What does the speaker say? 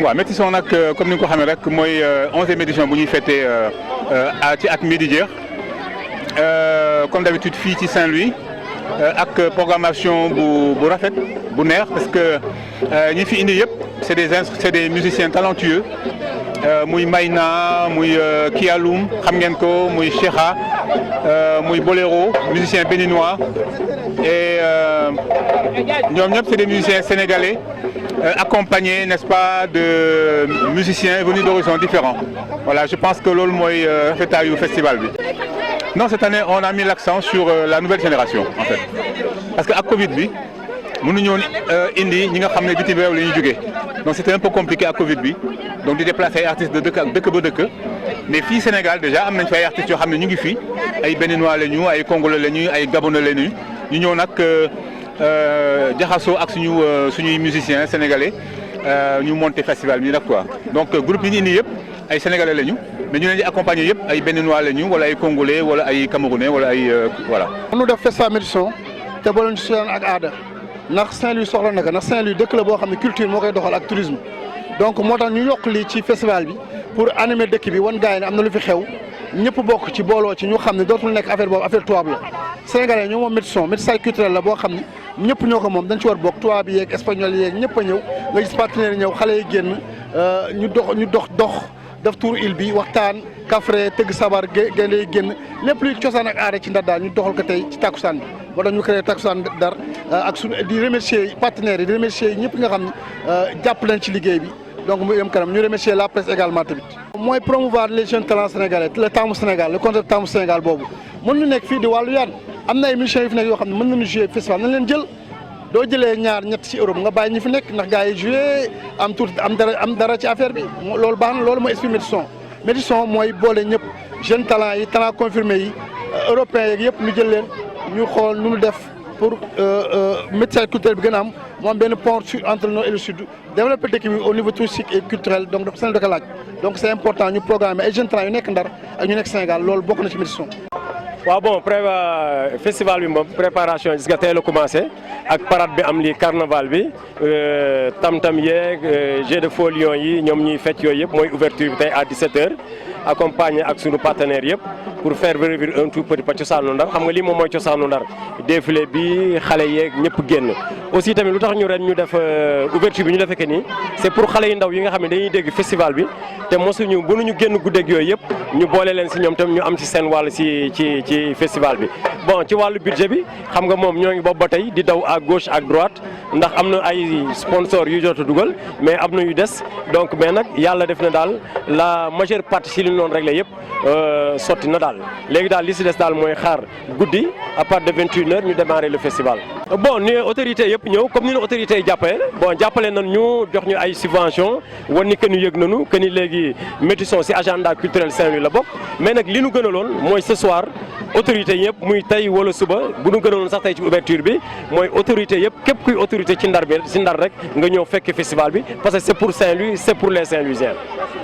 waaw Métisson nag comme ni nga ko xamee rek mooy 11e édition bu ñuy fêté ci at mii di jeex comme d'habitude fii ci Saint-Louis ak programmation bu rafet bu neex parce que ñi fi indi yëpp c'est des musiciens talentueux muy Mayna muy Kialoum xam ngeen ko muy Cheikha muy Boléro musicien béninois et ñoom ñëpp c'est des musiciens sénégalais accompagnés n'est-ce pas de musiciens venus d'horizons différents voilà je pense que loolu mooy rafetaayu festival bi. Non, cette année on a mis l'accent sur la nouvelle génération en fait parce que ak Covid bi mënuñoo indi ñi nga xam ne bitim réew la ñuy jógee donc c'était un peu compliqué ak Covid bi donc di déplacer ay artistes de dëkk ak dëkk ba dëkk mais fii Sénégal déjà am nañ fi ay artistes yoo xam ne ñu ngi fii ay béninois la ñu ay congolais la ñu ay gabonais la ñu ñëw nag jaxasoo ak suñuy musiciens sénégalais ñu monter festival bi nag quoi donc groupe yi ñu indi yëpp ay sénégalais la ñu mais ñu leen di accompagner yëpp ay béninois la ñu wala ay congolais wala ay camerounais wala ay voilà. ñu def festival Métisson te boole ñu si ak aada ndax Saint-Louis soxla na ko ndax Saint-Louis dëkk la boo xam ne culture moo koy doxal ak tourisme donc moo tax ñu yokk lii ci festival bi pour animer dëkk bi wan gars yi ne am na lu fi xew ñëpp bokk ci booloo ci ñu xam ne dootul nekk affaire boobu affaire tubaab la. Sénégalais ñoo moom Métisson métissage culturel la boo xam ne ñëpp ñoo ko moom dañ ci war bokk tubaab yi yeeg espagnol yeeg ñëpp a ñëw nga gis partenaires yi ñëw xale yi génn ñu dox def tour île bi waxtaan kafre tëgg sabar gaynde yi génn lépp luy cosaan ak aada ci Ndar daal ñu doxal ko tey ci takkusaan bi moo tax ñu créé takkusaan Ndar ak suñu di remercier partenaires yi di remercier ñëpp nga xam ne jàpp nañ ci liggéey bi donc mu yëm kanam ñu remercier la presse également tamit. mooy promouvoir les jeunes talents sénégalais le Taamu Sénégal le concept Taamu Sénégal boobu mën ñu nekk fii di wàllu yaan am na ay musiciens yu fi nekk yoo xam ne mën nañu jouer festival nañ leen jël doo jëlee ñaar ñett ci Europe nga bàyyi ñi fi nekk ndax gars yi joué am tuuti am dara ci affaire bi loolu baax na loolu mooy esprit Métisson Métisson mooy boole ñëpp jeunes talents yi talents confirmés yi européens yeeg yëpp ñu jël leen ñu xool nu ñu def pour métissage culturel bi gën a am mu am benn pont entre le nord et le sud développer dëkk bi au niveau touristique et culturel donc dafa seen da ko laaj donc c'est important ñu programmer ay jeunes talents yu nekk Ndar ak ñu nekk Sénégal loolu bokk na ci Métisson. waaw bon festival bi moom préparation gis nga tey la commencé ak parade bi am lii carnaval bi tam-tam yeeg jeu de faux lions yi ñoom ñuy fecc yooyu yëpp mooy ouverture bi tey à 17h accompagné ak sunu partenaires yëpp pour faire revivre un tout petit peu cosaanu Ndar xam nga lii moom mooy cosaanu Ndar défilé bi xale yeeg ñëpp génn aussi tamit lu tax ñu ren ñu def ouverture bi ñu defee que nii c'est pour xale yu ndaw yi nga xam ne dañuy dégg festival bi te mosuñu mënuñu génn guddeeg yooyu yëpp ñu boole leen si ñoom tam ñu am ci seen wàll ci festival bi. bon ci wàllu budget bi xam nga moom ñoo ngi boobu ba tey di daw à gauche ak droite ndax am na ay sponsors yu jot a dugal mais am na yu des donc mais nag yàlla def na daal la majeure partie si li ñu doon réglé yëpp sotti na daal léegi daal li si des daal mooy xaar guddi à partir de 21h ñu démarrer le festival. bon ni autorités yëpp ñëw comme ni ñu autorités yi jàppale bon jàppale nañ ñu jox ñu ay subventions wan ni que ñu yëg nañu que ni léegi Métisson si agenda culturel Saint-Louis la bokk mais nag li ñu gënaloon mooy ce soir autorités yëpp muy tey wala suba bu ñu gënaloon sax tey ci ouverture bi mooy autorités yëpp képp kuy autorité ci Ndar bi ci Ndar rek nga ñëw fekk festival bi parce que c'est pour Saint-Louis c'est pour les Saint-Louisiens.